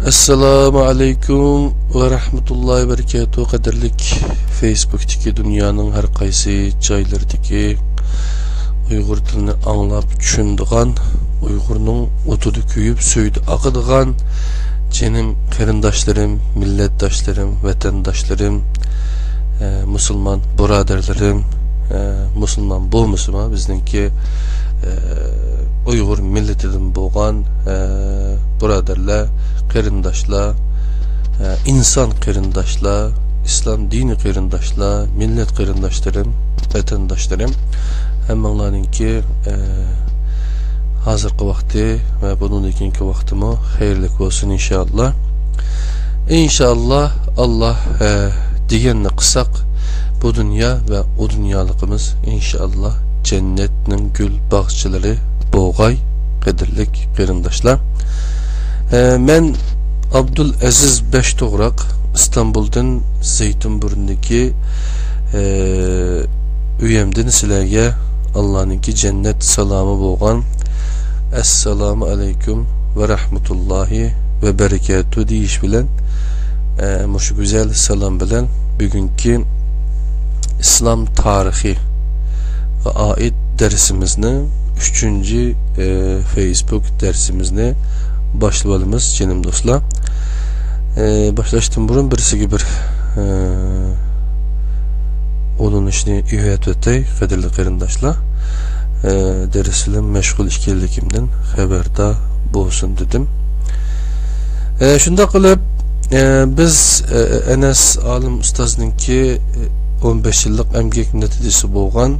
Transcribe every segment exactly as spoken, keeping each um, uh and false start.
ئەسسالامۇ ئەلەيكۇم ۋە رەھمەتۇللاھى ۋە بەرىكاتۇھ. قەدىرلىك فېيسبۇكتىكى دۇنيانىڭ ھەر قايسى جايلىرىدىكى ئۇيغۇر تىلىنى ئاڭلاپ چۈشىنىدىغان، ئۇيغۇرنىڭ ئوتىدا كۆيۈپ سۈيىدە ئاقىدىغان جېنىم قېرىنداشلىرىم، مىللەتداشلىرىم، ۋەتەنداشلىرىم، ئە، مۇسۇلمان بۇرادەرلىرىم، ئە، مۇسۇلمان بولمىسىمۇ بىزنىڭكى، ئە، ئۇيغۇر مىللىتىدىن بولغان، ئە، بۇرادەرلەر، قېرىنداشلار، ئە، ئىنسان قېرىنداشلار، ئىسلام دىنى قېرىنداشلار، مىللەت قېرىنداشلىرىم، ۋەتەنداشلىرىم، ھەممىڭلارنىڭكى، ئە، ھازىرقى ۋاقتى ۋە بۇنىڭدىن كېيىنكى ۋاقتىمۇ خەيرلىك بولسۇن ئىنشائاللا. ئىنشائاللا، ئاللا، ئە، دېگەننى قىلساق، بۇ دۇنيا ۋە ئۇ دۇنيالىقىمىز ئىنشائاللا جەننەتنىڭ گۈل باغچىلىرى بولغاي، قەدىرلىك قېرىنداشلار. ئە، مەن ئابدۇل ئەزىز بەشتوغراق، ئىستانبۇلدىن زەيتۇنبۇرنىدىكى، ئە، ئۆيەمدىن سىلەرگە ئاللانىڭكى جەننەت سالامى بولغان ئەسسالامۇ ئەلەيكۇم ۋە رەھمەتۇللاھى ۋە بەرىكاتۇھ دېيىش بىلەن، ئە، مۇشۇ گۈزەل سالام بىلەن بۈگۈنكى ئىسلام تارىخىغا ئائىت دەرسىمىزنى، ئۈچىنچى، ئە، فېيسبۇك دەرسىمىزنى باشلىۋالىمىز، جېنىم دوستلار. ئە، باشلاشتىن بۇرۇن بىرسىگە بىر، ئە، ئۇلىنىشنى ئۆگەتىۋېتەي، قەدىرلىك قېرىنداشلار. ئە، دەرس بىلەن مەشغۇل ئىكەنلىكىمدىن خەۋەردار بولسۇن دېدىم. ئە، شۇنداق قىلىپ، ئە، بىز، ئە، ئەنەس ئالىم ئۇستازنىڭكى، ئە، ئون بەش يىللىق ئەمگەك نەتىجىسى بولغان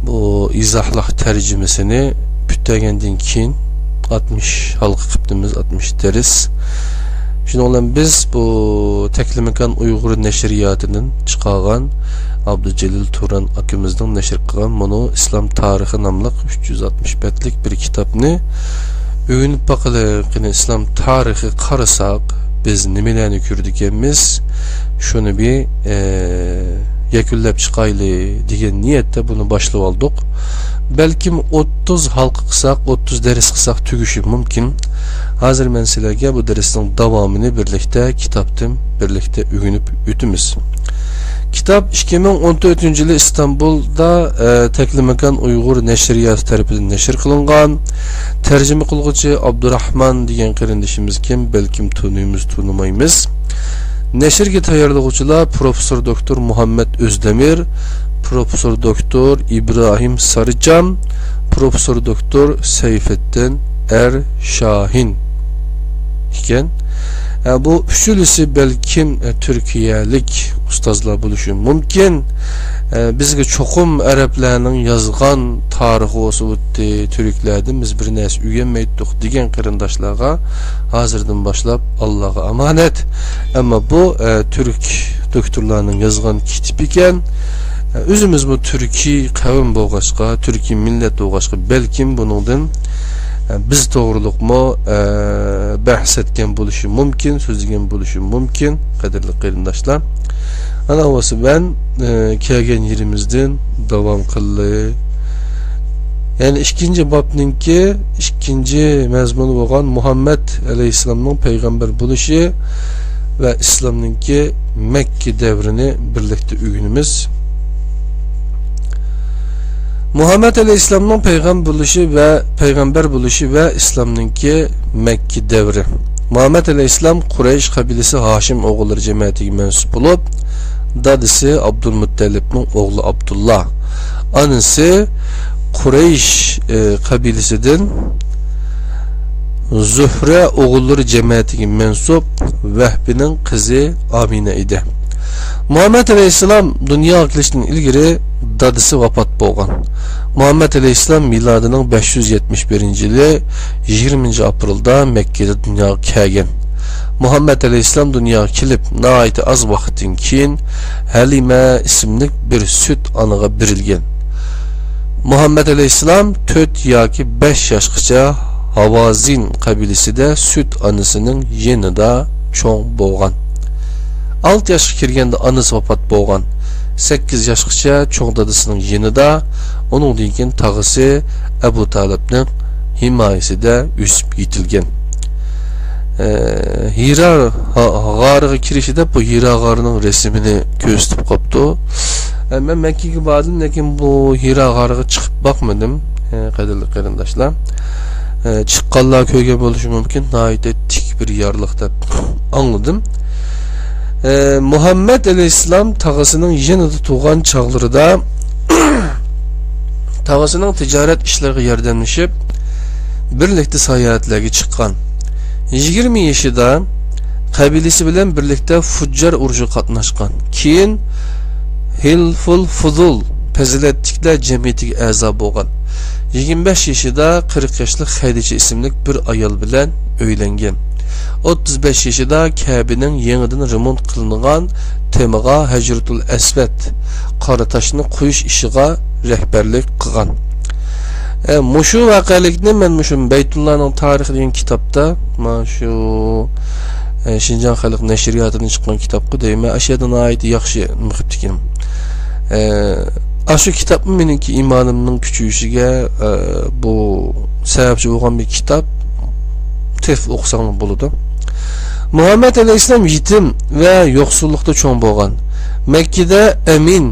بۇ ئىزاھلاش تەرجىمىسىنى پۈتتۈرگەندىن كېيىن، ئاتمىش ھالقا قىپتىمىز، ئاتمىش دەرس. شۇنىڭ بىلەن بىز بۇ تەكلىماكان ئۇيغۇر نەشرىياتىدىن چىقارغان ئابدۇجېلىل تۇران ئاكىمىزنىڭ نەشر قىلغان مۇنۇ ئىسلام تارىخى ناملىق ئۈچ يۈز ئاتمىش بەتلىك بىر كىتابنى ئۆگىنىپ باقىلى، قېنى ئىسلام تارىخى قارىساق، بىز نېمىلەرنى كۆرىدىكەنمىز، شۇنى بىر، ئە، يەكۈنلەپ چىقايلى دېگەن نىيەتتە بۇنى باشلىۋالدۇق. بەلكىم ئوتتۇز ھالقا قىلساق، ئوتتۇز دەرس قىلساق تۈگىشى مۇمكىن. ھازىر مەن سىلەرگە بۇ دەرسنىڭ داۋامىنى بىرلىكتە كىتابتىن بىرلىكتە ئۆگىنىپ ئۆتىمىز. كىتاب ئىككى مىڭ ئون تۆتىنچى يىلى ئىستانبۇلدا، ئە، تەكلىماكان ئۇيغۇر نەشرىياتى تەرىپىدىن نەشر قىلىنغان. تەرجىمە قىلغۇچى ئابدۇراخمان دېگەن قېرىندىشىمىز كىم؟ بەلكىم تونۇيمىز، تونۇمايمىز. نەشرگە تەييارلىغۇچىلار پروفېسسور دوكتور مۇھەممەت ئۆزدەمىر، پروفېسسور دوكتور ئىبراھىم سارىجان، پروفېسسور دوكتور سەيفىددىن ئەر شاھىن ئىكەن. ئە، بۇ ئۈچىلىسى بەلكىم، ئە، تۈركىيەلىك ئۇستازلار بولۇشى مۇمكىن. ئە، بىزگە چوقۇم ئەرەبلەرنىڭ يازغان تارىخى بولسا بولدى، تۈركلەردىن بىز بىر نەرسە ئۆگەنمەيتتۇق دېگەن قېرىنداشلارغا ھازىردىن باشلاپ ئاللاغا ئامانەت. ئەمما بۇ، ئە، تۈرك دوكتورلارنىڭ يازغان كىتابى ئىكەن. ئە، ئۆزىمىزمۇ تۈركىي قەۋم بولغاچقا، تۈركىي مىللەت بولغاچقا، بەلكىم بۇنىڭدىن، ئە، بىز توغرۇلۇقمۇ، ئە، بەھس ئەتكەن بولۇشى مۇمكىن، سۆزلىگەن بولۇشى مۇمكىن، قەدىرلىك قېرىنداشلار. ئانا بولسا مەن، ئە، كەلگەن يېرىمىزدىن داۋام قىلدى. يەنى ئىككىنچى بابنىڭكى ئىككىنچى مەزمۇنى بولغان مۇھەممەد ئەلەيھىسسالامنىڭ پەيغەمبەر بولۇشى ۋە ئىسلامنىڭكى مەككە دەۋرىنى بىرلىكتە ئۆگىنىمىز. مۇھەممەد ئەلەيھىسسالامنىڭ پەيغەمبەر بولۇشى ۋە، پەيغەمبەر بولۇشى ۋە ئىسلامنىڭكى مەككە دەۋرى. مۇھەممەد ئەلەيھىسسالام قۇرەيش قەبىلىسى ھاشىم ئوغۇللىرى جەمەتىگە مەنسۇپ بولۇپ، دادىسى ئابدۇلمۇتتەلىپنىڭ ئوغلى ئابدۇللا، ئانىسى قۇرەيش، ئى، قەبىلىسىدىن زۇھرە ئوغۇللىرى جەمەتىگە مەنسۇپ ۋەھبىنىڭ قىزى ئامىنە ئىدى. مۇھەممەد ئەلەيھىسسالام دۇنياغا كېلىشتىن ئىلگىرى دادىسى ۋاپات بولغان. مۇھەممەد ئەلەيھىسسالام مىلادىنىڭ بەش يۈز يەتمىش بىرىنچى يىلى يىگىرمىنچى ئاپرېلدا مەككىدە دۇنياغا كەلگەن. مۇھەممەد ئەلەيھىسسالام دۇنياغا كېلىپ ناھايىتى ئاز ۋاقىتتىن كېيىن ھەلىمە ئىسىملىك بىر سۈت ئانىغا بېرىلگەن. مۇھەممەد ئەلەيھىسسالام تۆت ياكى بەش ياشقىچە ھاۋازىن قەبىلىسىدە سۈت ئانىسىنىڭ يېنىدا چوڭ بولغان. ئالتە ياشقا كىرگەندە ئانىسى ۋاپات بولغان. سەككىز ياشقىچە چوڭ دادىسىنىڭ يېنىدا، ئۇنىڭدىن كېيىن تاغىسى ئەبۇ تالىپنىڭ ھىمايىسىدە ئۆسۈپ يېتىلگەن. ئە، ھىرا ھا-، غارىغا كىرىشى دەپ بۇ ھىرا غارىنىڭ رەسىمىنى كۆرسىتىپ قاپتۇ. ئە، مەن مەككىگە باردىم، لېكىن بۇ ھىرا غارىغا چىقىپ باقمىدىم، ئە، قەدىرلىك قېرىنداشلار. ئە، چىققانلار كۆرگەن بولۇشى مۇمكىن، ناھايىتى تىك بىر يارلىق دەپ ئاڭلىدىم. ئە، مۇھەممەد ئەلەيھىسسالام تاغىسىنىڭ يېنىدا تۇرغان چاغلىرىدا تاغىسىنىڭ تىجارەت ئىشلىرىغا ياردەملىشىپ، بىرلىكتە ساياھەتلەرگە چىققان. يىگىرمە يېشىدا قەبىلىسى بىلەن بىرلىكتە فۇججار ئۇرۇشىغا قاتناشقان. كېيىن ھىلفۇل فۇزۇل پەزىلەتلىكلەر جەمئىيىتىگە ئەزا بولغان. يىگىرمە بەش يېشىدا قىرىق ياشلىق خەدىچە ئىسىملىك بىر ئايال بىلەن ئۆيلەنگەن. ئوتتۇز بەش يېشىدا كەبىنىڭ يېڭىدىن رېمونت قىلىنغان تېمىغا ھەجرىتۇل ئەسۋەد قارا تاشنى قويۇش ئىشىغا رەھبەرلىك قىلغان. ئە، مۇشۇ ۋەقەلىكنى مەن مۇشۇ بەيتۇللانىڭ تارىخى دېگەن كىتابتا، مانا شۇ، ئە، شىنجاڭ خەلق نەشرىياتىدىن چىققان كىتابقۇ دەيمەن. ئاشۇ يەردە ناھايىتى ياخشى نېمە قىپتىكەن. ئە، ئاشۇ كىتابمۇ مېنىڭكى ئىمانىمنىڭ كۈچىيىشىگە، ئە، بۇ سەۋەبچى بولغان بىر كىتاب. تېخى ئوقۇساڭلار بولىدۇ. مۇھەممەد ئەلەيھىسسالام يېتىم ۋە يوقسۇللۇقتا چوڭ بولغان. مەككىدە ئەمىن،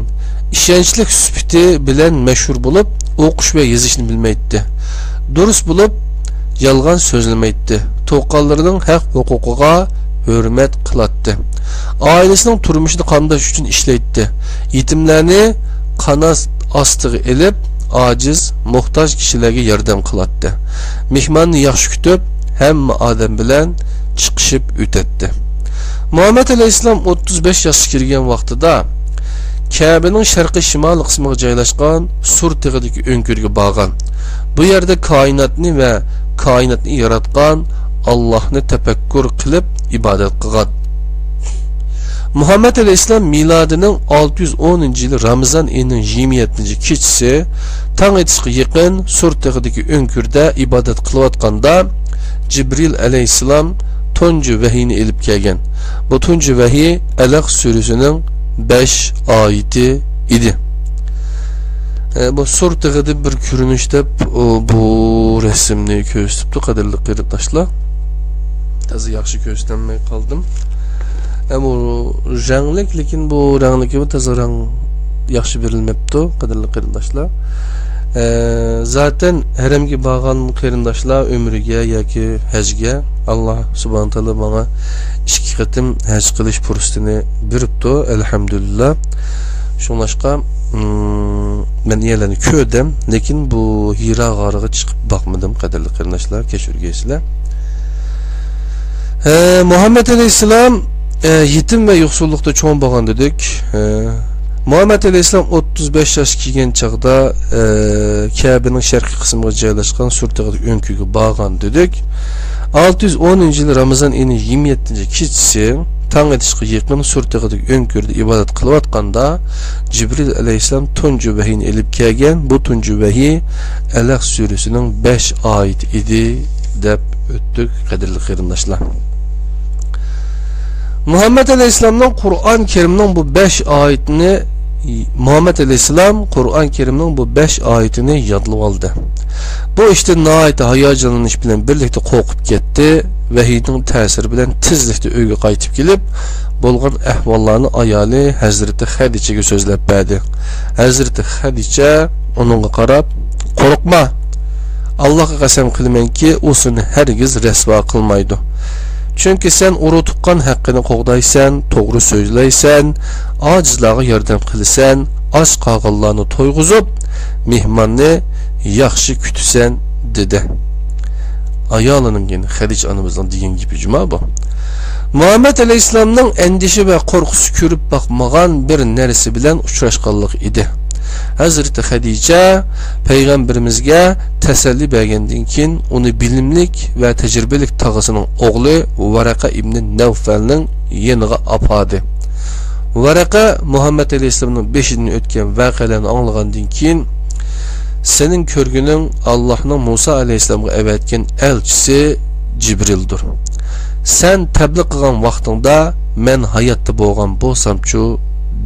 ئىشەنچلىك سۈپىتى بىلەن مەشھۇر بولۇپ، ئوقۇش ۋە يېزىشنى بىلمەيتتى. دۇرۇس بولۇپ، يالغان سۆزلىمەيتتى. تۇغقانلىرىنىڭ ھەق ھوقۇقىغا ھۆرمەت قىلاتتى. ئائىلىسىنىڭ تۇرمۇشىنى قامداش ئۈچۈن ئىشلەيتتى. يېتىملەرنى قانات ئاستىغا ئېلىپ، ئاجىز، موھتاج كىشىلەرگە ياردەم قىلاتتى. مېھماننى ياخشى كۈتۈپ، ھەممە ئادەم بىلەن چىقىشىپ ئۆتەتتى. مۇھەممەد ئەلەيھىسسالام ئوتتۇز بەش ياشقا كىرگەن ۋاقتىدا كەبىنىڭ شەرقىي شىمالىي قىسمىغا جايلاشقان سۇر تېغىدىكى ئۆڭكۈرگە بارغان. بۇ يەردە كائىناتنى ۋە كائىناتنى ياراتقان ئاللاھنى تەپەككۇر قىلىپ ئىبادەت قىلغان. مۇھەممەد ئەلەيھىسسالام مىلادىنىڭ ئالتە يۈز ئونىنچى يىلى رامىزان ئېيىنىڭ يىگىرمە يەتتىنچى كېچىسى تاڭ ئېتىشقا يېقىن سۇر تېغىدىكى ئۆڭكۈردە ئىبادەت قىلىۋاتقاندا، جىبرىل ئەلەيھىسسالام تۇنجى ۋەھىينى ئېلىپ كەلگەن. بۇ تۇنجى ۋەھىي ئەلەق سۈرىسىنىڭ بەش ئايىتى ئىدى. ئە، بۇ سۇر تېغىدىن بىر كۆرۈنۈش دەپ، ئۇ، بۇ رەسىمنى كۆرسىتىپتۇ، قەدىرلىك قېرىنداشلار. تازا ياخشى كۆرسىتەلمەي قالدىم. ئە، بۇ رەڭلىك، لېكىن بۇ رەڭلىكىمۇ تازا رەڭ ياخشى بېرىلمەپتۇ، قەدىرلىك قېرىنداشلار. ئە، زاتەن ھەرەمگە بارغان قېرىنداشلار ئۆمرىگە ياكى ھەجگە ئاللا سۇبھانە تائالا ماڭا ئىككى قېتىم ھەج قىلىش پۇرسىتىنى بېرىپتۇ، ئەلھەمدۇلىللا. شۇڭلاشقا، مم، مەن يەرلەرنى كۆردۈم، لېكىن بۇ ھىرا غارىغا چىقىپ باقمىدىم، قەدىرلىك قېرىنداشلار، كەچۈرگەيسىلەر. ھە، مۇھەممەد ئەلەيھىسسالام، ئە، يېتىم ۋە يوقسۇللۇقتا چوڭ بولغان دېدۇق. ھە، مۇھەممەد ئەلەيھىسسالام ئوتتۇز بەش ياشقا كىرگەن چاغدا، ئە، كەبىنىڭ شەرقىي قىسمىغا جايلاشقان سۇر تېغىدىكى ئۆڭكۈرگە بارغان دېدۇق. ئالتە يۈز ئونىنچى يىلى رامىزان ئېيىنىڭ يىگىرمە يەتتىنچى كېچىسى تاڭ ئېتىشقا يېقىن سۇر تېغىدىكى ئۆڭكۈردە ئىبادەت قىلىۋاتقاندا، جىبرىل ئەلەيھىسسالام تۇنجى ۋەھىينى ئېلىپ كەلگەن. بۇ تۇنجى ۋەھىي ئەلەق سۈرىسىنىڭ بەش ئايىتى ئىدى، دەپ ئۆتتۇق، قەدىرلىك قېرىنداشلار. مۇھەممەد ئەلەيھىسسالامنىڭ قۇرئان كەرىمنىڭ بۇ بەش ئايىتىنى، مۇھەممەد ئەلەيھىسسالام قۇرئان كەرىمنىڭ بۇ بەش ئايىتىنى يادلىۋالدى. بۇ ئىشتىن ناھايىتى ھاياجانلىنىش بىلەن بىرلىكتە قورقۇپ كەتتى. ۋەھىينىڭ تەسىرى بىلەن تېزلىكتە ئۆيگە قايتىپ كېلىپ، بولغان ئەھۋاللارنى ئايالى ھەزرىتى خەدىچىگە سۆزلەپ بەردى. ھەزرىتى خەدىچە ئۇنىڭغا قاراپ، قورقما! ئاللاھقا قەسەم قىلىمەنكى، ئۇ سېنى ھەرگىز رەسۋا قىلمايدۇ. چۈنكى سەن ئۇرۇق-تۇغقان ھەققىنى قوغدايسەن، توغرا سۆزلەيسەن، ئاجىزلارغا ياردەم قىلىسەن، ئاچ قالغانلارنى تويغۇزۇپ، مېھماننى ياخشى كۈتىسەن، دېدى. ئايالىنىڭ، يەنى خەدىچە ئانىمىزنىڭ دېگەن گېپى جۇما بۇ. مۇھەممەد ئەلەيھىسسالامنىڭ ئەندىشە ۋە قورقۇسى كۆرۈپ باقمىغان بىر نەرسە بىلەن ئۇچراشقانلىقى ئىدى. ھەزرىتى خەدىچە پەيغەمبىرىمىزگە تەسەللى بەرگەندىن كېيىن، ئۇنى بىلىملىك ۋە تەجرىبىلىك تاغىسىنىڭ ئوغلى ۋەرەقە ئىبنى نەۋفەلنىڭ يېنىغا ئاپاردى. ۋەرەقە مۇھەممەد ئەلەيھىسسالامنىڭ بېشىدىن ئۆتكەن ۋەقەلەرنى ئاڭلىغاندىن كېيىن، سېنىڭ كۆرگىنىڭ ئاللاھنىڭ مۇسا ئەلەيھىسسالامغا ئەۋەتكەن ئەلچىسى جىبرىلدۇر. سەن تەبلىغ قىلغان ۋاقتىڭدا مەن ھاياتتا بولغان بولسامچۇ؟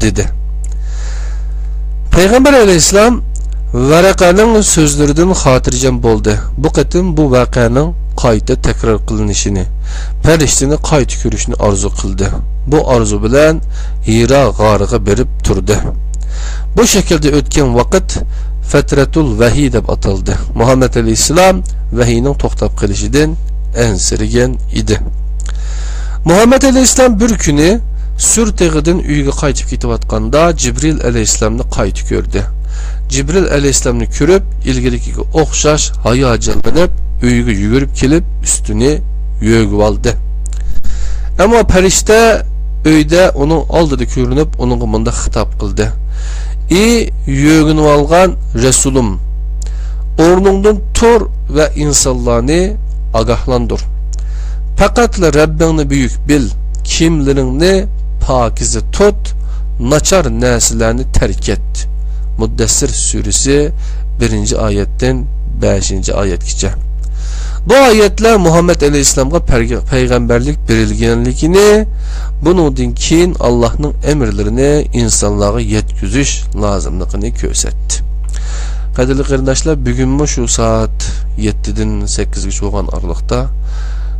دېدى. پەيغەمبەر ئەلەيھىسسالام ۋەرەقەنىڭ سۆزلىرىدىن خاتىرجەم بولدى. بۇ قېتىم بۇ ۋەقەنىڭ قايتا تەكرار قىلىنىشىنى، پەرىشتىنى قايتا كۆرۈشنى ئارزۇ قىلدى. بۇ ئارزۇ بىلەن ھىرا غارىغا بېرىپ تۇردى. بۇ شەكىلدە ئۆتكەن ۋاقىت فترة الوحي دەپ ئاتالدى. مۇھەممەد ئەلەيھىسسالام ۋەھىينىڭ توختاپ قېلىشىدىن ئەنسىرىگەن ئىدى. مۇھەممەد ئەلەيھىسسالام بىر كۈنى سۈر تېغىدىن ئۆيىگە قايتىپ كېتىۋاتقاندا، جىبرىل ئەلەيھىسسالامنى قايتا كۆردى. جىبرىل ئەلەيھىسسالامنى كۆرۈپ، ئىلگىرىكىگە ئوخشاش ھاياجانلىنىپ، ئۆيىگە يۈگۈرۈپ كېلىپ، ئۈستىنى يۆگىۋالدى. ئەمما پەرىشتە ئۆيدە ئۇنىڭ ئالدىدا كۆرۈنۈپ، ئۇنىڭغا مۇنداق خىتاب قىلدى: «ئى يۆگىنىۋالغان رەسۇلۇم، ئورنۇڭدىن تۇر ۋە ئىنسانلارنى ئاگاھلاندۇر. پەقەتلا رەببىڭنى بۈيۈك بىل، كىيىملىرىڭنى پاكىزە تۇت، ناچار نەرسىلەرنى تەرك ئەت.» مۇددەسسىر سۈرىسى، بىرىنچى ئايەتتىن بەشىنچى ئايەتكىچە. بۇ ئايەتلەر مۇھەممەد ئەلەيھىسسالامغا پەرگە-، پەيغەمبەرلىك بېرىلگەنلىكىنى، بۇنىڭدىن كېيىن ئاللاھنىڭ ئەمىرلىرىنى ئىنسانلارغا يەتكۈزۈش لازىملىقىنى كۆرسەتتى. قەدىرلىك قېرىنداشلار، بۈگۈنمۇ شۇ سائەت يەتتىدىن سەككىزگىچە بولغان ئارىلىقتا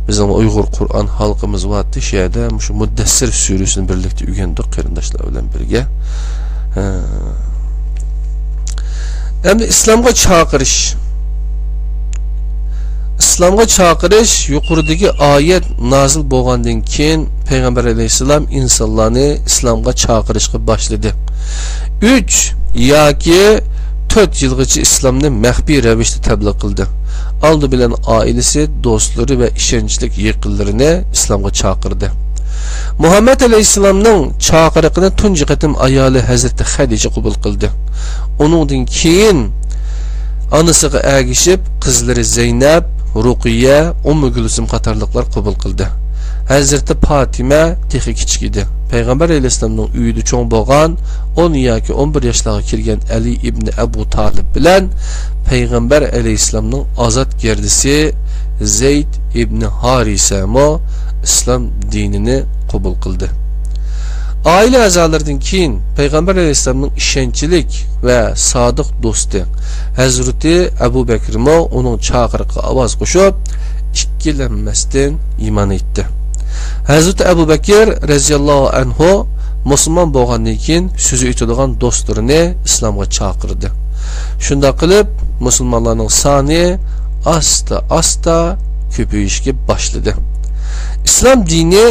بىزنىڭ ئۇيغۇر قۇرئان ھالقىمىز بارتتى، شۇ يەردە مۇشۇ مۇددەسسىر سۈرىسىنى بىرلىكتە ئۆگەندۇق قېرىنداشلار بىلەن بىرگە. ھە. ئەمدى ئىسلامغا چاقىرىش. ئىسلامغا چاقىرىش يۇقىرىدىكى ئايەت نازىل بولغاندىن كېيىن پەيغەمبەر ئەلەيھىسسالام ئىنسانلارنى ئىسلامغا چاقىرىشقا باشلىدى. ئۈچ ياكى تۆت يىلغىچە ئىسلامنى مەخپىي رەۋىشتە تەبلىغ قىلدى. ئالدى بىلەن ئائىلىسى، دوستلىرى ۋە ئىشەنچلىك يېقىنلىرىنى ئىسلامغا چاقىردى. مۇھەممەد ئەلەيھىسسالامنىڭ چاقىرىقىنى تۇنجى قېتىم ئايالى ھەزرىتى خەدىچە قوبۇل قىلدى. ئۇنىڭدىن كېيىن ئانىسىغا ئەگىشىپ، قىزلىرى زەينەپ، رۇقىيە، ئۇممۇ گۈلسۈم قاتارلىقلار قوبۇل قىلدى. ھەزرىتى پاتىمە تېخى كىچىك ئىدى. پەيغەمبەر ئەلەيھىسسالامنىڭ ئۆيىدە چوڭ بولغان، ئون ياكى ئون بىر ياشلارغا كىرگەن ئەلى ئىبنى ئەبۇ تالىپ بىلەن پەيغەمبەر ئەلەيھىسسالامنىڭ ئازاد گەردىسى زەيد ئىبنى ھارىسەمۇ ئىسلام دىنىنى قوبۇل قىلدى. ئائىلە ئەزالىرىدىن كېيىن پەيغەمبەر ئەلەيھىسسالامنىڭ ئىشەنچلىك ۋە سادىق دوستى ھەزرىتى ئەبۇ بەكرىمۇ ئۇنىڭ چاقىرىقىغا ئاۋاز قوشۇپ، ئىككىلەنمەستىن ئىمان ئېيتتى. ھەزرىتى ئەبۇ بەكىر رەزىياللاھۇ ئەنھۇ مۇسۇلمان بولغاندىن كېيىن سۆزى ئۆتىدىغان دوستلىرىنى ئىسلامغا چاقىردى. شۇنداق قىلىپ، مۇسۇلمانلارنىڭ سانى ئاستا-ئاستا كۆپىيىشكە باشلىدى. ئىسلام دىنى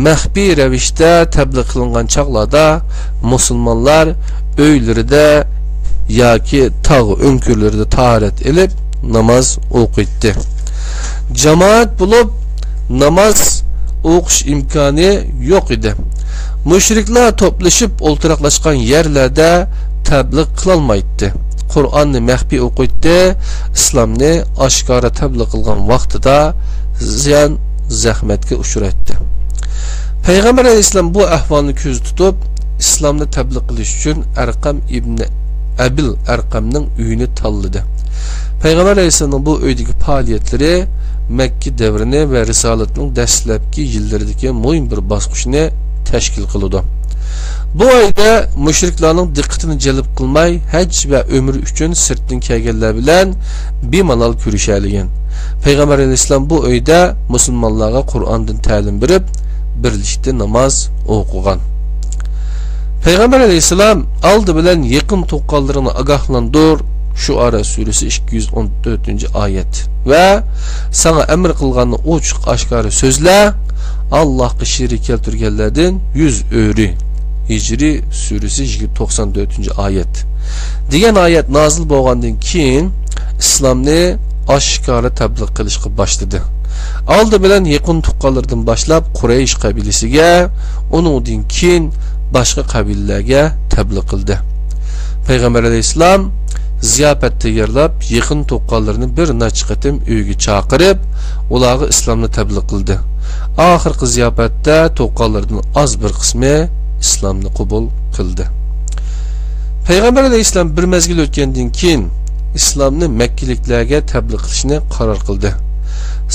مەخپىي رەۋىشتە تەبلىغ قىلىنغان چاغلاردا مۇسۇلمانلار ئۆيلىرىدە ياكى تاغ ئۆڭكۈرلىرىدە تاھارەت ئېلىپ ناماز ئوقۇيتتى. جامائەت بولۇپ ناماز ئوقۇش ئىمكانى يوق ئىدى. مۇشرىكلار توپلىشىپ ئولتۇراقلاشقان يەرلەردە تەبلىغ قىلالمايتتى. قۇرئاننى مەخپىي ئوقۇيتتى، ئىسلامنى ئاشكارا تەبلىغ قىلغان ۋاقتىدا زىيان، زەخمەتكە ئۇچرايتتى. پەيغەمبەر ئەلەيھىسسالام بۇ ئەھۋالنى كۆزدە تۇتۇپ، ئىسلامنى تەبلىغ قىلىش ئۈچۈن ئەرقەم ئىبنى ئەبىل ئەرقەمنىڭ ئۆيىنى تاللىدى. پەيغەمبەر ئەلەيھىسسالامنىڭ بۇ ئۆيدىكى پائالىيەتلىرى مەككە دەۋرىنى ۋە رىسالەتنىڭ دەسلەپكى يىللىرىدىكى مۇھىم بىر باسقۇچنى تەشكىل قىلىدۇ. بۇ ئۆيدە مۇشرىكلارنىڭ دىققىتىنى جەلپ قىلماي، ھەج ۋە ئۆمرە ئۈچۈن سىرتتىن كەلگەنلەر بىلەن بىمالال كۆرۈشەلىگەن. پەيغەمبەر ئەلەيھىسسالام بۇ ئۆيدە مۇسۇلمانلارغا قۇرئاندىن تەلىم بېرىپ، بىرلىكتە ناماز ئوقۇغان. پەيغەمبەر ئەلەيھىسسالام ئالدى بىلەن يېقىن تۇغقانلىرىڭنى ئاگاھلاندۇر، شۇئارا سۈرىسى ئىككى يۈز ئون تۆتىنچى ئايەت، ۋە ساڭا ئەمر قىلغاننى ئوچۇق ئاشكارا سۆزلە، ئاللاھقا شېرىك كەلتۈرگەنلەردىن يۈز ئۆرۈ، ھىجرىي سۈرىسى توقسان تۆتىنچى ئايەت، دېگەن ئايەت نازىل بولغاندىن كېيىن، ئىسلامنى ئاشكارا تەبلىغ قىلىشقا باشلىدى. ئالدى بىلەن يېقىن تۇغقانلىرىدىن باشلاپ قۇرەيش قەبىلىسىگە، ئۇنىڭدىن كېيىن باشقا قەبىلىلەرگە تەبلىغ قىلدى. پەيغەمبەر ئەلەيھىسسالام زىياپەت تەييارلاپ، يېقىن تۇغقانلىرىنى بىر نەچچە قېتىم ئۆيىگە چاقىرىپ، ئۇلارغا ئىسلامنى تەبلىغ قىلدى. ئاخىرقى زىياپەتتە تۇغقانلىرىدىن ئاز بىر قىسمى ئىسلامنى قوبۇل قىلدى. پەيغەمبەر ئەلەيھىسسالام بىر مەزگىل ئۆتكەندىن كېيىن، ئىسلامنى مەككىلىكلەرگە تەبلىغ قىلىشنى قارار قىلدى.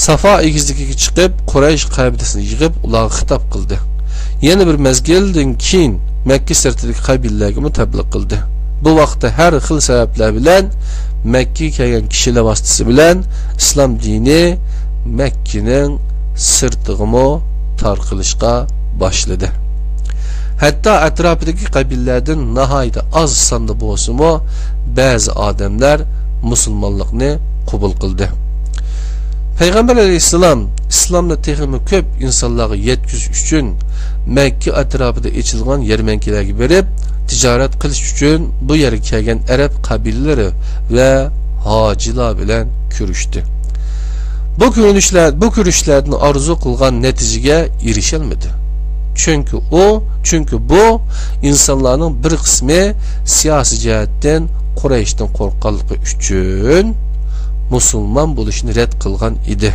سافا ئېگىزلىكىگە چىقىپ، قۇرەيش قەبىلىسىنى يىغىپ، ئۇلارغا خىتاب قىلدى. يەنە بىر مەزگىلدىن كېيىن، مەككە سىرتىدىكى قەبىلىلەرگىمۇ تەبلىغ قىلدى. بۇ ۋاقىتتا ھەر خىل سەۋەبلەر بىلەن مەككىگە كەلگەن كىشىلەر ۋاسىتىسى بىلەن ئىسلام دىنى مەككىنىڭ سىرتىغىمۇ تارقىلىشقا باشلىدى. ھەتتا ئەتراپىدىكى قەبىلىلەردىن ناھايىتى ئاز ساندا بولسىمۇ، بەزى ئادەملەر مۇسۇلمانلىقنى قوبۇل قىلدى. پەيغەمبەر ئەلەيھىسسالام ئىسلامنى تېخىمۇ كۆپ ئىنسانلارغا يەتكۈزۈش ئۈچۈن، مەككە ئەتراپىدا ئېچىلغان يەرمەنكىلەرگە بېرىپ، تىجارەت قىلىش ئۈچۈن بۇ يەرگە كەلگەن ئەرەب قەبىلىلىرى ۋە ھاجىلار بىلەن كۆرۈشتى. بۇ كۆرۈنۈشلەر، بۇ كۆرۈشلەردىن ئارزۇ قىلغان نەتىجىگە ئېرىشەلمىدى. چۈنكى ئۇ، چۈنكى بۇ ئىنسانلارنىڭ بىر قىسمى سىياسىي جەھەتتىن قۇرەيشتىن قورققانلىقى ئۈچۈن مۇسۇلمان بولۇشنى رەت قىلغان ئىدى.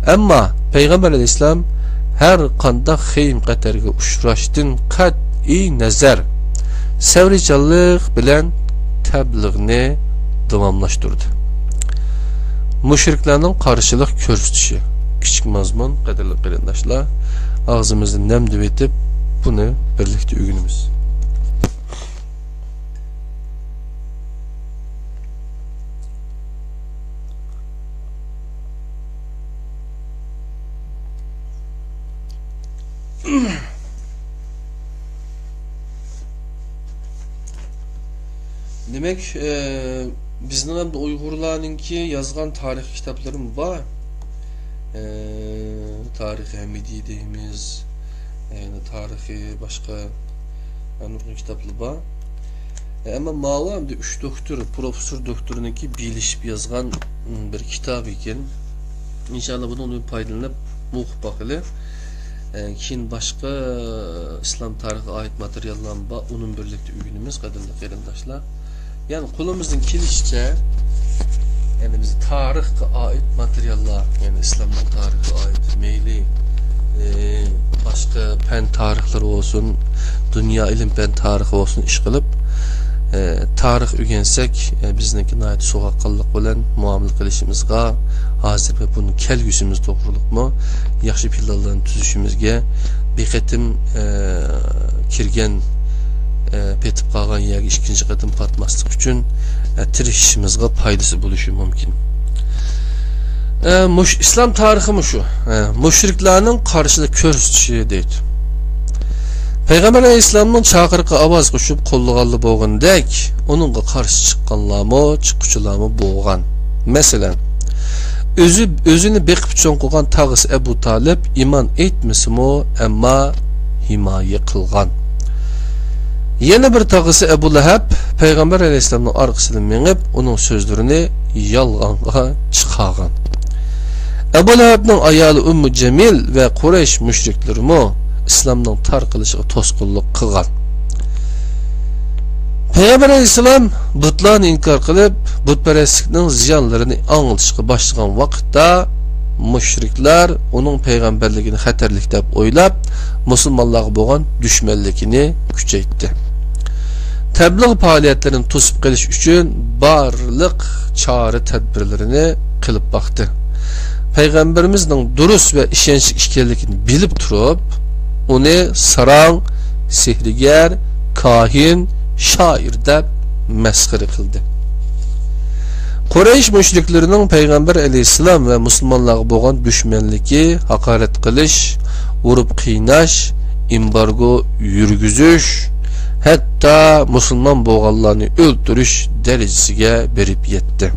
ئەمما پەيغەمبەر ئەلەيھىسسالام ھەر قانداق خېيىم-خەتەرگە ئۇچراشتىن قەتئىي نەزەر، سەۋرىيچانلىق بىلەن تەبلىغنى داۋاملاشتۇردى. مۇشرىكلارنىڭ قارشىلىق كۆرسىتىشى. كىچىك مەزمۇن، قەدىرلىك قېرىنداشلار، ئاغزىمىزنى نەم دېۋىتىپ، بۇنى بىرلىكتە ئۆگىنىمىز. دېمەك، ئە، بىزنىڭ ھەم ئۇيغۇرلارنىڭكى يازغان تارىخ كىتابلىرىمۇ بار. ئە، تارىخى ھەمىدىي دەيمىز، يەنە تارىخى باشقا ھەم نۇرغۇن كىتابلار بار. ئە، ئەمما ماۋۇ ئەمدى ئۈچ دوكتور، پروفېسسور دوكتورنىڭكى بىلىشىپ يازغان، م، بىر كىتابى ئىكەن. ئىنشاللا بۇنىڭدىن پايدىلىنىپ ئوقۇپ باقىلى. ئە، كېيىن باشقا ئىسلام تارىخىغا ئائىت ماتېرىياللارمۇ بار، ئۇنىمۇ بىرلىكتە ئۆگىنىمىز، قەدىرلىك قېرىنداشلار. يەنى قولىمىزدىن كېلىشىچە، يەنى بىز تارىخقا ئائىت ماتېرىياللار، يەنى ئىسلامنىڭ تارىخىغا ئائىت، مەيلى، ئى، باشقا پەن تارىخلىرى بولسۇن، دۇنيا ئىلىم پەن تارىخى بولسۇن، ئىشقىلىپ، ئى، تارىخ ئۆگەنسەك، ئى، بىزنىڭكى ناھايىتى سوغۇققانلىق بىلەن مۇئامىلە قىلىشىمىزغا، ھازىر ۋە بۇنىڭ كەلگۈسىمىز توغرۇلۇقمۇ ياخشى پىلانلارنى تۈزۈشىمىزگە، بىر قېتىم، ئە، كىرگەن، ئە، پېتىپ قالغان يەرگە ئىككىنچى قېتىم پاتماسلىق ئۈچۈن، ئە، تىرىشىشىمىزغا پايدىسى بولۇشى مۇمكىن. ئە، مۇش-، ئىسلام تارىخى مۇشۇ. ئە، مۇشرىكلارنىڭ قارشىلىق كۆرسىتىشى دەيدۇ. پەيغەمبەر ئەلەيھىسسالامنىڭ چاقىرىقىغا ئاۋاز قوشۇپ قوللىغانلار بولغىنىدەك، ئۇنىڭغا قارشى چىققانلارمۇ، چىققۇچىلارمۇ بولغان. مەسىلەن، ئۆزى، ئۆزىنى بېقىپ چوڭ قىلغان تاغىسى ئەبۇ تالىپ ئىمان ئېيتمىسىمۇ، ئەمما ھىمايە قىلغان. يەنە بىر تاغىسى ئەبۇ لەھەب پەيغەمبەر ئەلەيھىسسالامنىڭ ئارقىسىدىن مېڭىپ، ئۇنىڭ سۆزلىرىنى يالغانغا چىقارغان. ئەبۇ لەھەبنىڭ ئايالى ئۈممۇ جەمىل ۋە قۇرەيش مۇشرىكلىرىمۇ ئىسلامنىڭ تارقىلىشىغا توسقۇنلۇق قىلغان. پەيغەمبەر ئەلەيھىسسالام بۇتلارنى ئىنكار قىلىپ، بۇتپەرەسلىكنىڭ زىيانلىرىنى ئاڭلىتىشقا باشلىغان ۋاقىتتا، مۇشرىكلار ئۇنىڭ پەيغەمبەرلىكىنى خەتەرلىك دەپ ئويلاپ، مۇسۇلمانلارغا بولغان دۈشمەنلىكىنى كۈچەيتتى. تەبلىغ پائالىيەتلىرىنى توسۇپ قېلىش ئۈچۈن بارلىق چارە-تەدبىرلىرىنى قىلىپ باقتى. پەيغەمبىرىمىزنىڭ دۇرۇس ۋە ئىشەنچلىك ئىكەنلىكىنى بىلىپ تۇرۇپ، ئۇنى ساراڭ، سېھىرگەر، كاھىن، شائىر دەپ مەسخىرە قىلدى. قۇرەيش مۇشرىكلىرىنىڭ پەيغەمبەر ئەلەيھىسسالام ۋە مۇسۇلمانلارغا بولغان دۈشمەنلىكى، ھاقارەت قىلىش، ئۇرۇپ قىيناش، ئېمبارگو يۈرگۈزۈش، ھەتتا مۇسۇلمان بولغانلارنى ئۆلتۈرۈش دەرىجىسىگە بېرىپ يەتتى.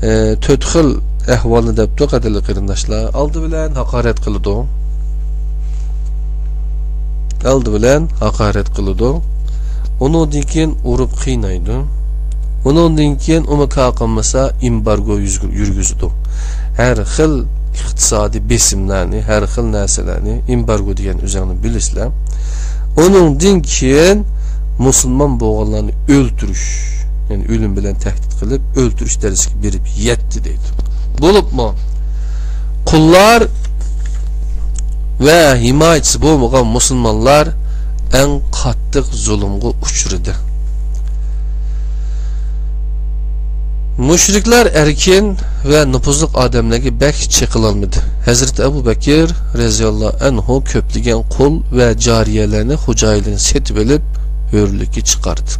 ئە، تۆت خىل ئەھۋالنى دەپتۇ، قەدىرلىك قېرىنداشلار. ئالدى بىلەن ھاقارەت قىلىدۇ. ئالدى بىلەن ھاقارەت قىلىدۇ. ئۇنىڭدىن كېيىن ئۇرۇپ قىينايدۇ. ئۇنىڭدىن كېيىن ئۇمۇ كار قىلمىسا، ئېمبارگو يۈزگۈ-، يۈرگۈزىدۇ. ھەر خىل ئىقتىسادىي بېسىملارنى، ھەر خىل نەرسىلەرنى، ئېمبارگو دېگەن ئۆزۈڭلار بىلىسىلەر. ئۇنىڭدىن كېيىن مۇسۇلمان بولغانلارنى ئۆلتۈرۈش، يەنى ئۆلۈم بىلەن تەھدىت قىلىپ، ئۆلتۈرۈش دەرىجىسىگە بېرىپ يەتتى دەيدۇ. بولۇپمۇ قۇللار ۋە ھىمايىچىسى بولمىغان مۇسۇلمانلار ئەڭ قاتتىق زۇلۇمغا ئۇچرىدى. مۇشرىكلار ئەركىن ۋە نوپۇزلۇق ئادەملەرگە بەك چېقىلالمىدى. ھەزرىتى ئەبۇ بەكىر رەزىياللاھۇ ئەنھۇ كۆپلىگەن قۇل ۋە جارىيەلەرنى، خوجايىنلىرىنى سېتىۋېلىپ، ھۆرلۈككە چىقاردى.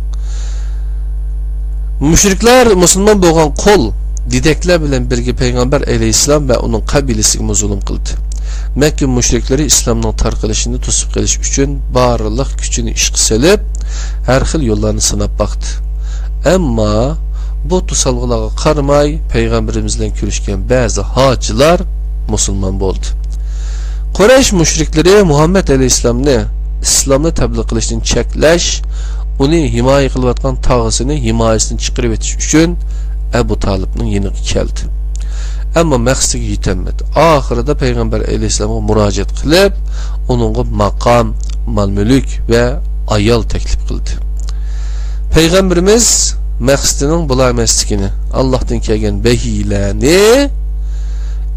مۇشرىكلار مۇسۇلمان بولغان قۇل دېدەكلەر بىلەن بىرگە پەيغەمبەر ئەلەيھىسسالام ۋە ئۇنىڭ قەبىلىسىگىمۇ زۇلۇم قىلدى. مەككە مۇشرىكلىرى ئىسلامنىڭ تارقىلىشىنى توسۇپ قېلىش ئۈچۈن بارلىق كۈچىنى ئىشقا سېلىپ، ھەر خىل يوللارنى سىناپ باقتى. ئەمما بۇ توسالغۇلارغا قارىماي، پەيغەمبىرىمىز بىلەن كۆرۈشكەن بەزى ھاجىلار مۇسۇلمان بولدى. قۇرەيش مۇشرىكلىرى مۇھەممەد ئەلەيھىسسالامنى ئىسلامنى تەبلىغ قىلىشتىن چەكلەش، ئۇنى ھىمايە قىلىۋاتقان تاغىسىنى ھىمايىسىدىن چىقىرىۋېتىش ئۈچۈن ئەبۇ تالىپنىڭ يېنىغا كەلدى. ئەمما مەقسىتىگە يېتەلمىدى. ئاخىرىدا پەيغەمبەر ئەلەيھىسسالامغا مۇراجىئەت قىلىپ، ئۇنىڭغا ماقام، مال-مۈلۈك ۋە ئايال تەكلىپ قىلدى. پەيغەمبىرىمىز مەقسىتىنىڭ بۇلا ئەمەسلىكىنى، ئاللاھتىن كەلگەن ۋەھىيلەرنى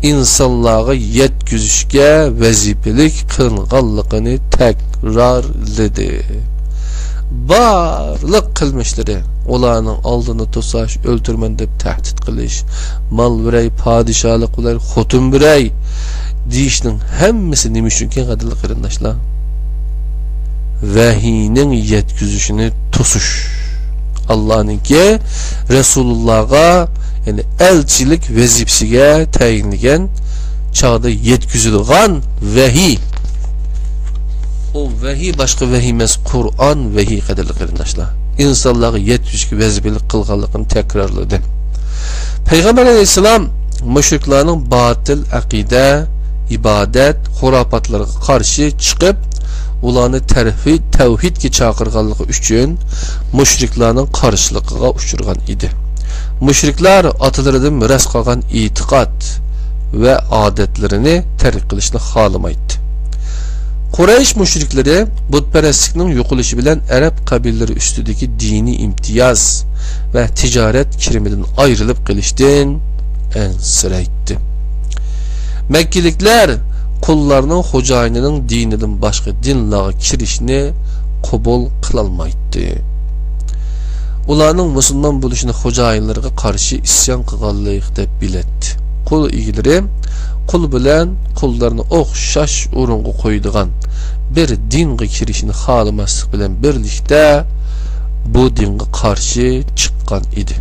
ئىنسانلارغا يەتكۈزۈشكە ۋەزىپىلىك قىلىنغانلىقىنى تەكرارلىدى. بارلىق قىلمىشلىرى، ئۇلارنىڭ ئالدىنى توساش، ئۆلتۈرىمەن دەپ تەھدىت قىلىش، مال بېرەي، پادىشاھلىق بېرەي، خوتۇن بېرەي دېيىشنىڭ ھەممىسى نېمە ئۈچۈنكىن، قەدىرلىك قېرىنداشلار؟ ۋەھىينىڭ يەتكۈزۈشىنى توسۇش. ئاللانىڭكى رەسۇلۇللاغا، يەنى ئەلچىلىك ۋەزىپىسىگە تەيىنلىگەن چاغدا يەتكۈزىدىغان ۋەھىي. ئۇ ۋەھىي باشقا ۋەھىي ئەمەس، قۇرئان ۋەھىي، قەدىرلىك قېرىنداشلار. ئىنسانلارغا يەتكۈزۈشكە ۋەزىپىلىك قىلغانلىقىنى تەكرارلىدى. پەيغەمبەر ئەلەيھىسسالام مۇشرىكلارنىڭ باتىل ئەقىدە، ئىبادەت، خۇراپاتلىرىغا قارشى چىقىپ، ئۇلارنى تەرھىد، تەۋھىدكە چاقىرغانلىقى ئۈچۈن مۇشرىكلارنىڭ قارشىلىقىغا ئۇچرىغان ئىدى. مۇشرىكلار ئاتىلىرىدىن مىراس قالغان ئېتىقاد ۋە ئادەتلىرىنى تەرك قىلىشنى خالىمايتتى. قۇرەيش مۇشرىكلىرى بۇتپەرەسلىكنىڭ يوقىلىشى بىلەن ئەرەب قەبىلىلىرى ئۈستىدىكى دىنىي ئىمتىياز ۋە تىجارەت كىرىمىدىن ئايرىلىپ قېلىشتىن ئەنسىرەيتتى. مەككىلىكلەر قۇللارنىڭ خوجايىنىنىڭ دىنىدىن باشقا دىنلارغا كىرىشىنى قوبۇل قىلالمايتتى. ئۇلارنىڭ مۇسۇلمان بولۇشىنى خوجايىنلىرىغا قارشى ئىسيان قىلغانلىق دەپ بىلەتتى. قۇل ئىگىلىرى قۇل بىلەن قۇللارنى ئوخشاش ئورۇنغا قويىدىغان بىر دىنغا كىرىشىنى خالىماسلىق بىلەن بىرلىكتە بۇ دىنغا قارشى چىققان ئىدى.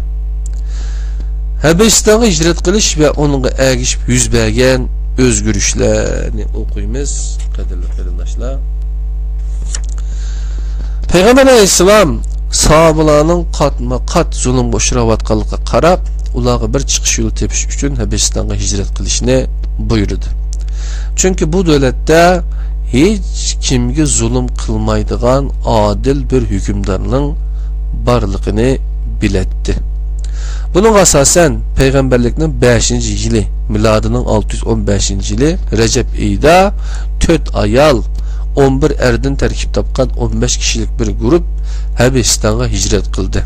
ھەبىشىستانغا ھىجرەت قىلىش ۋە ئۇنىڭغا ئەگىشىپ يۈز بەرگەن ئۆزگىرىشلەرنى ئوقۇيمىز، قەدىرلىك قېرىنداشلار. پەيغەمبەر ئەلەيھىسسالام ساھابىلارنىڭ قاتمۇ قات زۇلۇمغا ئۇچراۋاتقانلىقىغا قاراپ، ئۇلارغا بىر چىقىش يولى تېپىش ئۈچۈن ھەبىشىستانغا ھىجرەت قىلىشنى بۇيرۇدى. چۈنكى بۇ دۆلەتتە ھېچ كىمگە زۇلۇم قىلمايدىغان ئادىل بىر ھۆكۈمدارنىڭ بارلىقىنى بىلەتتى. بۇنىڭغا ئاساسەن، پەيغەمبەرلىكنىڭ بەشىنچى يىلى، مىلادىنىڭ ئالتە يۈز ئون بەشىنچى يىلى رەجەب ئېيىدا تۆت ئايال، ئون بىر ئەردىن تەركىب تاپقان ئون بەش كىشىلىك بىر گۇرۇپ ھەبىشىستانغا ھىجرەت قىلدى.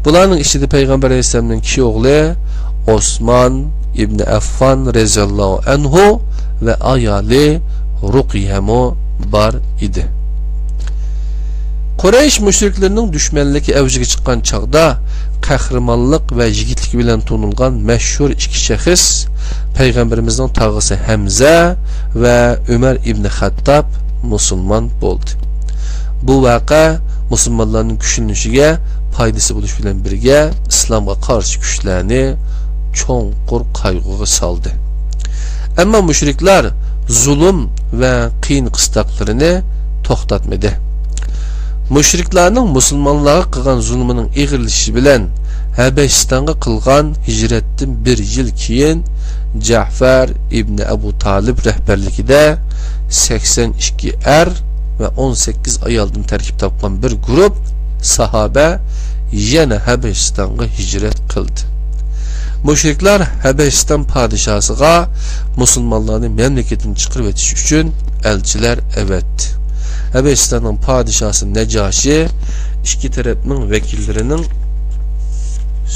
بۇلارنىڭ ئىچىدە پەيغەمبەر ئەلەيھىسسالامنىڭ كىيىئوغلى ئوسمان ئىبنى ئەففان رەزىياللاھۇ ئەنھۇ ۋە ئايالى رۇقىيەمۇ بار ئىدى. قۇرەيش مۇشرىكلىرىنىڭ دۈشمەنلىكى ئەۋجىگە چىققان چاغدا، قەھرىمانلىق ۋە يىگىتلىكى بىلەن تونۇلغان مەشھۇر ئىككى شەخس، پەيغەمبىرىمىزنىڭ تاغىسى ھەمزە ۋە ئۆمەر ئىبنى خەتتاب مۇسۇلمان بولدى. بۇ ۋەقە مۇسۇلمانلارنىڭ كۈچلىنىشىگە پايدىسى بولۇش بىلەن بىرگە، ئىسلامغا قارشى كۈچلەرنى چوڭقۇر قايغۇغا سالدى. ئەمما مۇشرىكلار زۇلۇم ۋە قىيىن-قىستاقلىرىنى توختاتمىدى. مۇشرىكلارنىڭ مۇسۇلمانلارغا قىلغان زۇلمىنىڭ ئېغىرلىشىشى بىلەن، ھەبەشىستانغا قىلغان ھىجرەتتىن بىر يىل كېيىن، جەفەر ئىبنى ئەبۇ تالىپ رەھبەرلىكىدە سەكسەن ئىككى ئەر ۋە ئون سەككىز ئايالدىن تەركىب تاپقان بىر گۇرۇپ ساھابە يەنە ھەبەشىستانغا ھىجرەت قىلدى. مۇشرىكلار ھەبەشىستان پادىشاسىغا مۇسۇلمانلارنى مەملىكىتىدىن چىقىرىۋېتىش ئۈچۈن ئەلچىلەر ئەۋەتتى. ھەبەشىستاننىڭ پادىشاسى نەجاشى ئىككى تەرەپنىڭ ۋەكىللىرىنىڭ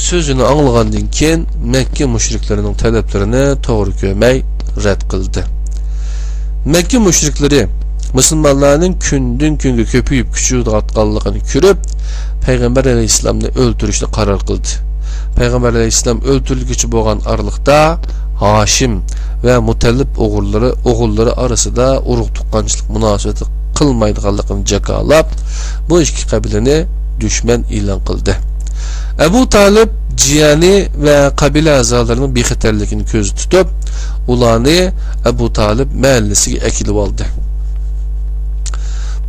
سۆزىنى ئاڭلىغاندىن كېيىن، مەككە مۇشرىكلىرىنىڭ تەلەپلىرىنى توغرا كۆرمەي رەت قىلدى. مەككە مۇشرىكلىرى مۇسۇلمانلارنىڭ كۈندىن-كۈنگە كۆپىيىپ كۈچىيىۋاتقانلىقىنى كۆرۈپ، پەيغەمبەر ئەلەيھىسسالامنى ئۆلتۈرۈشنى قارار قىلدى. پەيغەمبەر ئەلەيھىسسالام ئۆلتۈرۈلگۈچى بولغان ئارىلىقتا، ھاشىم ۋە مۇتەللىپ ئوغۇللىرى، ئوغۇللىرى ئارىسىدا ئۇرۇق-تۇغقانچىلىق مۇناسىۋىتى قىلمايدىغانلىقىنى جاكارلاپ، بۇ ئىككى قەبىلىنى دۈشمەن ئېلان قىلدى. ئەبۇ تالىپ جىيەنى ۋە قەبىلە ئەزالىرىنىڭ بىخەتەرلىكىنى كۆزدە تۇتۇپ، ئۇلارنى ئەبۇ تالىپ مەھەللىسىگە ئەكېلىۋالدى.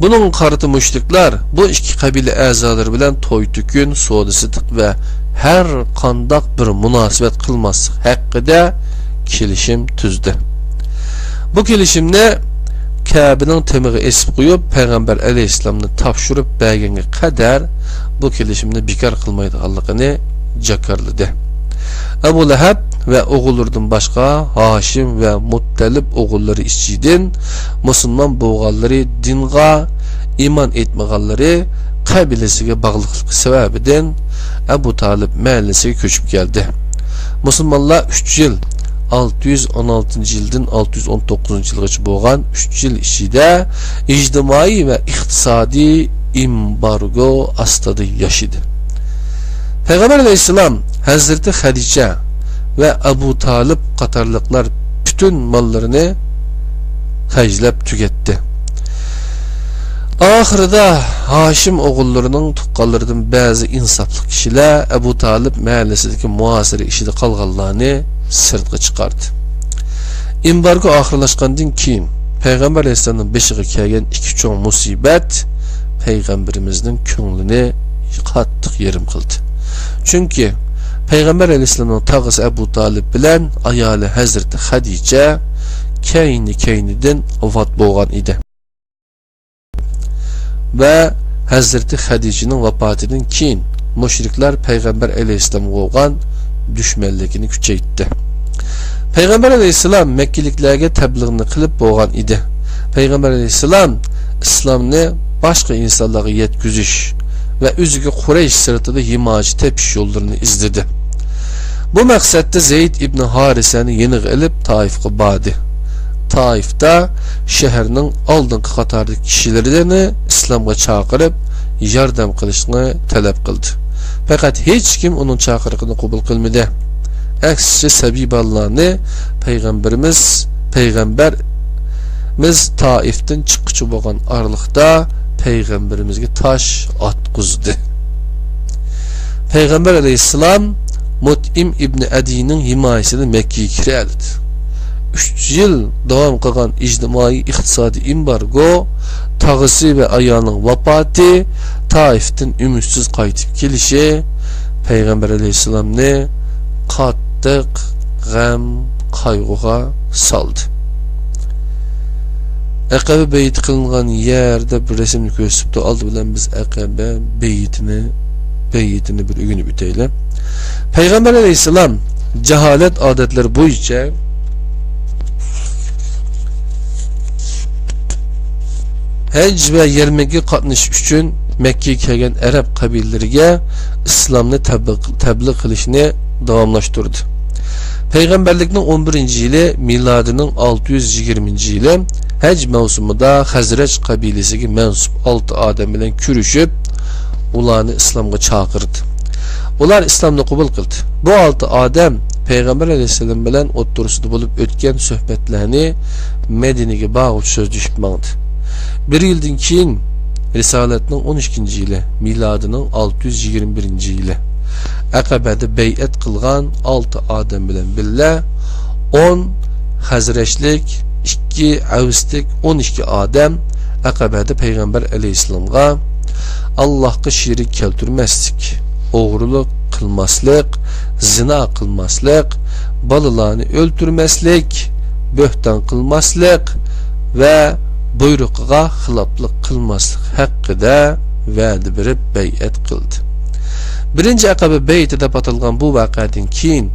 بۇنىڭغا قارىتا مۇشرىكلار بۇ ئىككى قەبىلە ئەزالىرى بىلەن توي-تۆكۈن، سودا-سېتىق ۋە ھەر قانداق بىر مۇناسىۋەت قىلماسلىق ھەققىدە كېلىشىم تۈزدى. بۇ كېلىشىمنى كەبىنىڭ تېمىغا ئېسىپ قويۇپ، پەيغەمبەر ئەلەيھىسسالامنى تاپشۇرۇپ بەرگەنگە قەدەر بۇ كېلىشىمنى بىكار قىلمايدىغانلىقىنى جاكارلىدى. ئەبۇ لەھەب ۋە ئوغۇللىرىدىن باشقا ھاشىم ۋە مۇتتەلىپ ئوغۇللىرى ئىچىدىن مۇسۇلمان بولغانلىرى دىنغا، ئىمان ئېيتمىغانلىرى قەبىلىسىگە باغلىقلىقى سەۋەبىدىن ئەبۇ تالىپ مەھەللىسىگە كۆچۈپ كەلدى. مۇسۇلمانلار ئۈچ يىل، ئالتە يۈز ئون ئالتىنچى يىلدىن ئالتە يۈز ئون توققۇزىنچى يىلغىچە بولغان ئۈچ يىل ئىچىدە ئىجتىمائىي ۋە ئىقتىسادىي ئېمبارگو ئاستىدا ياشىدى. پەيغەمبەر ئەلەيھىسسالام ھەزرىتى خەدىچە ۋە ئەبۇ تالىپ قاتارلىقلار پۈتۈن ماللىرىنى خەجلەپ تۈگەتتى. ئاخىرىدا ھاشىم ئوغۇللىرىنىڭ تۇغقانلىرىدىن بەزى ئىنساپلىق كىشىلەر ئەبۇ تالىپ مەھەللىسىدىكى مۇھاسىرە ئىچىدە قالغانلارنى سىرتقا چىقاردى. ئېمبارگو ئاخىرلاشقاندىن كېيىن، پەيغەمبەر ئەلەيھىسسالامنىڭ بېشىغا كەلگەن ئىككى چوڭ مۇسىبەت پەيغەمبىرىمىزنىڭ كۆڭلىنى قاتتىق يېرىم قىلدى. چۈنكى پەيغەمبەر ئەلەيھىسسالامنىڭ تاغىسى ئەبۇ تالىپ بىلەن ئايالى ھەزرىتى خەدىچە كەينى-كەينىدىن ۋاپات بولغان ئىدى. ۋە ھەزرىتى خەدىچىنىڭ ۋاپاتىدىن كېيىن مۇشرىكلار پەيغەمبەر ئەلەيھىسسالامغا بولغان دۈشمەنلىكىنى كۈچەيتتى. پەيغەمبەر ئەلەيھىسسالام مەككىلىكلەرگە تەبلىغنى قىلىپ بولغان ئىدى. پەيغەمبەر ئەلەيھىسسالام ئىسلامنى باشقا ئىنسانلارغا يەتكۈزۈش ۋە ئۆزىگە قۇرەيش سىرتىدا ھىمايە تېپىش يوللىرىنى ئىزدىدى. بۇ مەقسەتتە زەيد ئىبنى ھارىسەنى يېنىغا ئېلىپ تائىفقا باردى. تائىفتا شەھەرنىڭ ئالدىنقى قاتاردىكى كىشىلىرىنى ئىسلامغا چاقىرىپ، ياردەم قىلىشنى تەلەپ قىلدى. پەقەت ھېچكىم ئۇنىڭ چاقىرىقىنى قوبۇل قىلمىدى. ئەكسىچە سەبىي بالىلارنى پەيغەمبىرىمىز، پەيغەمبەرىمىز تائىفتىن چىققۇچە بولغان ئارىلىقتا پەيغەمبىرىمىزگە تاش ئاتقۇزدى. پەيغەمبەر ئەلەيھىسسالام مۇتئىم ئىبنى ئەدىينىڭ ھىمايىسىدە مەككىگە كىرەلىدى. ئۈچ يىل داۋام قىلغان ئىجتىمائىي ئىقتىسادىي ئېمبارگو، تاغىسى ۋە ئايالىنىڭ ۋاپاتى، تائىفتىن ئۈمىدسىز قايتىپ كېلىشى پەيغەمبەر ئەلەيھىسسالامنى قاتتىق غەم، قايغۇغا سالدى. ئەقەبە بەيئىتى قىلىنغان يەردە بىر رەسىمنى كۆرسىتىپتۇ. ئالدى بىلەن بىز ئەقەبە بەيئىتىنى، بەيئىتىنى بىر ئۆگىنىپ ئۆتەيلى. پەيغەمبەر ئەلەيھىسسالام جاھالەت ئادەتلىرى بويىچە ھەج ۋە يەرمەنكىگە قاتنىشىش ئۈچۈن مەككىگە كەلگەن ئەرەب قەبىلىلىرىگە ئىسلامنى تەبلىغ، تەبلىغ قىلىشنى داۋاملاشتۇردى. پەيغەمبەرلىكنىڭ ئون بىرىنچى يىلى، مىلادىنىڭ ئالتە يۈز يىگىرمىنچى يىلى ھەج مەۋسۇمىدا خەزرەج قەبىلىسىگە مەنسۇپ ئالتە ئادەم بىلەن كۆرۈشۈپ، ئۇلارنى ئىسلامغا چاقىردى. ئۇلار ئىسلامنى قوبۇل قىلدى. بۇ ئالتە ئادەم پەيغەمبەر ئەلەيھىسسالام بىلەن ئوتتۇرىسىدا بولۇپ ئۆتكەن سۆھبەتلەرنى مەدىنىگە بارغۇچە سۆزلىشىپ ماڭدى. بىر يىلدىن كېيىن، رىسالەتنىڭ ئون ئىككىنچى يىلى، مىلادىنىڭ ئالتە يۈز يىگىرمە بىرىنچى يىلى، ئەقەبەدە بەيئەت قىلغان ئالتە ئادەم بىلەن بىللە، ئون خەزرەجلىك، ئىككى ئەۋسلىك، ئون ئىككى ئادەم ئەقەبەدە پەيغەمبەر ئەلەيھىسسالامغا ئاللاھقا شېرىك كەلتۈرمەسلىك، ئوغرىلىق قىلماسلىق، زىنا قىلماسلىق، بالىلارنى ئۆلتۈرمەسلىك، بۆھتان قىلماسلىق ۋە بۇيرۇقىغا خىلاپلىق قىلماسلىق ھەققىدە ۋەدە بېرىپ بەيئەت قىلدى. بىرىنچى ئەقەبە بەيئىتى دەپ ئاتالغان بۇ ۋەقەدىن كېيىن،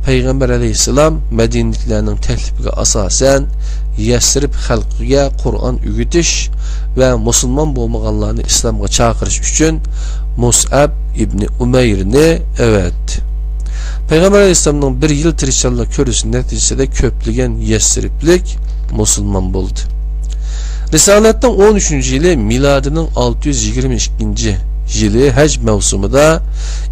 پەيغەمبەر ئەلەيھىسسالام مەدىنىلىكلەرنىڭ تەكلىپىگە ئاساسەن، يەسرىب خەلقىگە قۇرئان ئۆگىتىش ۋە مۇسۇلمان بولمىغانلارنى ئىسلامغا چاقىرىش ئۈچۈن مۇسئەب ئىبنى ئۇمەيرنى ئەۋەتتى. پەيغەمبەر ئەلەيھىسسالامنىڭ بىر يىل تىرىشچانلىق كۆرسىتىشى نەتىجىسىدە كۆپلىگەن يەسرىبلىك مۇسۇلمان بولدى. رىسالەتنىڭ ئون ئۈچىنچى يىلى، مىلادىنىڭ ئالتە يۈز يىگىرمە ئىككىنچى يىلى ھەج مەۋسۇمىدا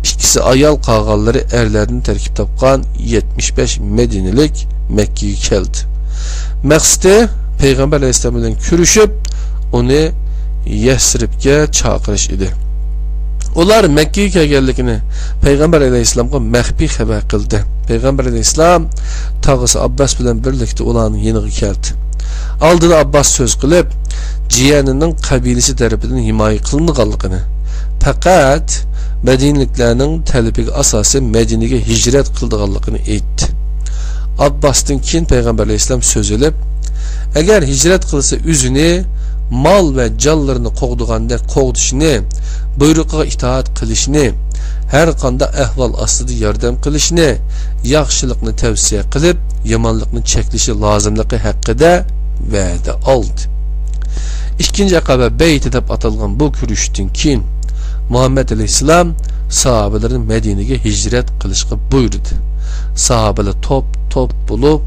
ئىككىسى ئايال، قالغانلىرى ئەرلەردىن تەركىب تاپقان يەتمىش بەش مەدىنىلىك مەككىگە كەلدى. مەقسىتى پەيغەمبەر ئەلەيھىسسالام بىلەن كۆرۈشۈپ، ئۇنى يەسرىبكە چاقىرىش ئىدى. ئۇلار مەككىگە كەلگەنلىكىنى پەيغەمبەر ئەلەيھىسسالامغا مەخپىي خەۋەر قىلدى. پەيغەمبەر ئەلەيھىسسالام تاغىسى ئابباس بىلەن بىرلىكتە ئۇلارنىڭ يېنىغا كەلدى. ئالدىدا ئابباس سۆز قىلىپ، جىيەنىنىڭ قەبىلىسى تەرىپىدىن ھىمايە قىلىنىدىغانلىقىنى، پەقەت مەدىنىلىكلەرنىڭ تەلىپىگە ئاساسەن مەدىنىگە ھىجرەت قىلىدىغانلىقىنى ئېيتتى. ئابباستىن كېيىن پەيغەمبەر ئەلەيھىسسالام سۆز ئېلىپ، ئەگەر ھىجرەت قىلسا ئۆزىنى، مال ۋە جانلىرىنى قوغدىغاندەك قوغدىشىنى، بۇيرۇقىغا ئىتائەت قىلىشىنى، ھەر قانداق ئەھۋال ئاستىدا ياردەم قىلىشىنى، ياخشىلىقنى تەۋسىيە قىلىپ، يامانلىقنى چەكلىشى لازىملىقى ھەققىدە ۋەدە ئالدى. ئىككىنچى ئەقەبە بەيتى دەپ ئاتالغان بۇ كۆرۈشۈشتىن كېيىن، مۇھەممەد ئەلەيھىسسالام ساھابىلىرىنى مەدىنىگە ھىجرەت قىلىشقا بۇيرۇدى. ساھابىلەر توپ-توپ بولۇپ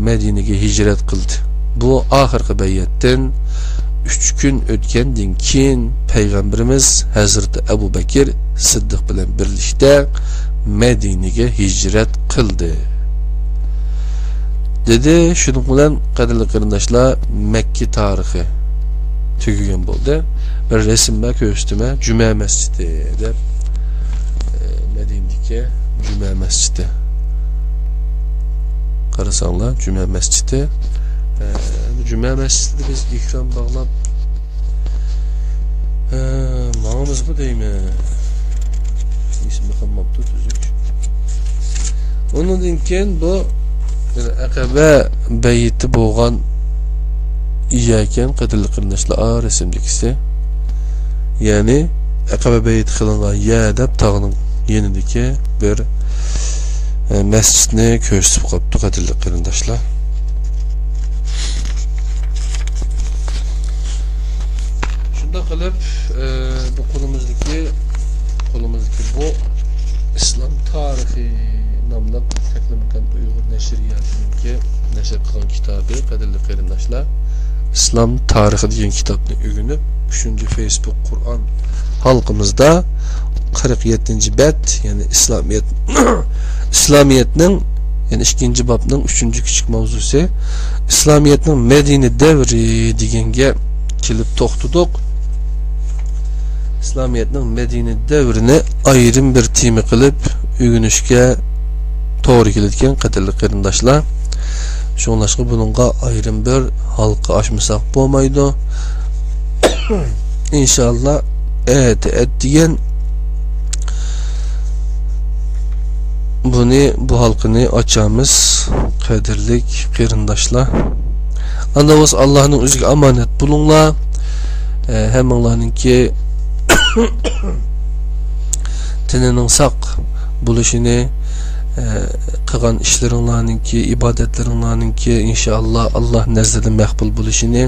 مەدىنىگە ھىجرەت قىلدى. بۇ ئاخىرقى بەيئەتتىن ئۈچ كۈن ئۆتكەندىن كېيىن، پەيغەمبىرىمىز ھەزرىتى ئەبۇ بەكىر سىددىق بىلەن بىرلىكتە مەدىنىگە ھىجرەت قىلدى. دېدى. شۇنىڭ بىلەن، قەدىرلىك قېرىنداشلار، مەككە تارىخى تۈگىگەن بولدى. بىر رەسىم بار، كۆرسىتىمەن. جۈمە مەسچىتى دەپ، ئە، مەدىنىدىكى جۈمە مەسچىتى. قارىساڭلار، جۈمە مەسچىتى. ئە، جۈمە مەسچىتىدە بىز ئېكران باغلاپ، ئە، ماڭىمىزمۇ دەيمەن. ئېسىمدە قالماپتۇ تۈزۈك. ئۇنىڭدىن كېيىن بۇ ئەقەبە بەيتى بولغان يەركەن، قەدىرلىك قېرىنداشلار، ئا، رەسىمدىكىسى. يەنى ئەقەبە بەيتى قىلىنغان يەر دەپ تاغنىڭ يېنىدىكى بىر، ئە، مەسچىتنى كۆرسىتىپ قويۇپتۇ، قەدىرلىك قېرىنداشلار. شۇنداق قىلىپ، ئە، بۇ قولىمىزدىكى، قولىمىزدىكى بۇ ئىسلام تارىخى ناملىق تەكلىماكان ئۇيغۇر نەشرىياتىنىڭكى نەشر قىلغان كىتابى، قەدىرلىك قېرىنداشلار. ئىسلام تارىخى دېگەن كىتابنى ئۆگىنىپ، ئۈچىنچى فېيسبۇك قۇرئان ھالقىمىزدا قىرىق يەتتىنچى بەت، يەنى ئىسلامىيەت، ئىسلامىيەتنىڭ، يەنى ئىككىنچى بابنىڭ ئۈچىنچى كىچىك ماۋزۇسى، ئىسلامىيەتنىڭ مەدىنە دەۋرى دېگەنگە كېلىپ توختىدۇق. ئىسلامىيەتنىڭ مەدىنە دەۋرىنى ئايرىم بىر تېما قىلىپ ئۆگىنىشكە توغرا كېلىدىكەن، قەدىرلىك قېرىنداشلار. شۇڭلاشقا بۇنىڭغا ئايرىم بىر ھالقا ئاچمىساق بولمايدۇ. ئىنشاللا، ئەتە، ئەتىگەن بۇنى، بۇ ھالقىنى ئاچامىز، قەدىرلىك قېرىنداشلار. ئاندا بولسا ئاللانىڭ ئۆزىگە ئامانەت بولۇڭلار. ئە، ھەممىڭلارنىڭكى تېنىنىڭ ساق بولۇشىنى، ئە، قىلغان ئىشلىرىڭلارنىڭكى، ئىبادەتلىرىڭلارنىڭكى، ئىنشائاللا، ئاللا نەزىرىدە مەقبۇل بولۇشىنى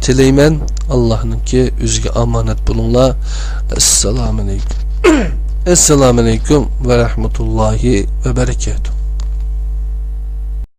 تىلەيمەن. ئاللانىڭكى ئۆزىگە ئامانەت بولۇڭلار. ئەسسالامۇئەلەيكۇم. ئەسسالامۇئەلەيكۇم ۋە رەھمەتۇللاھى ۋە بەرىكاتۇھ.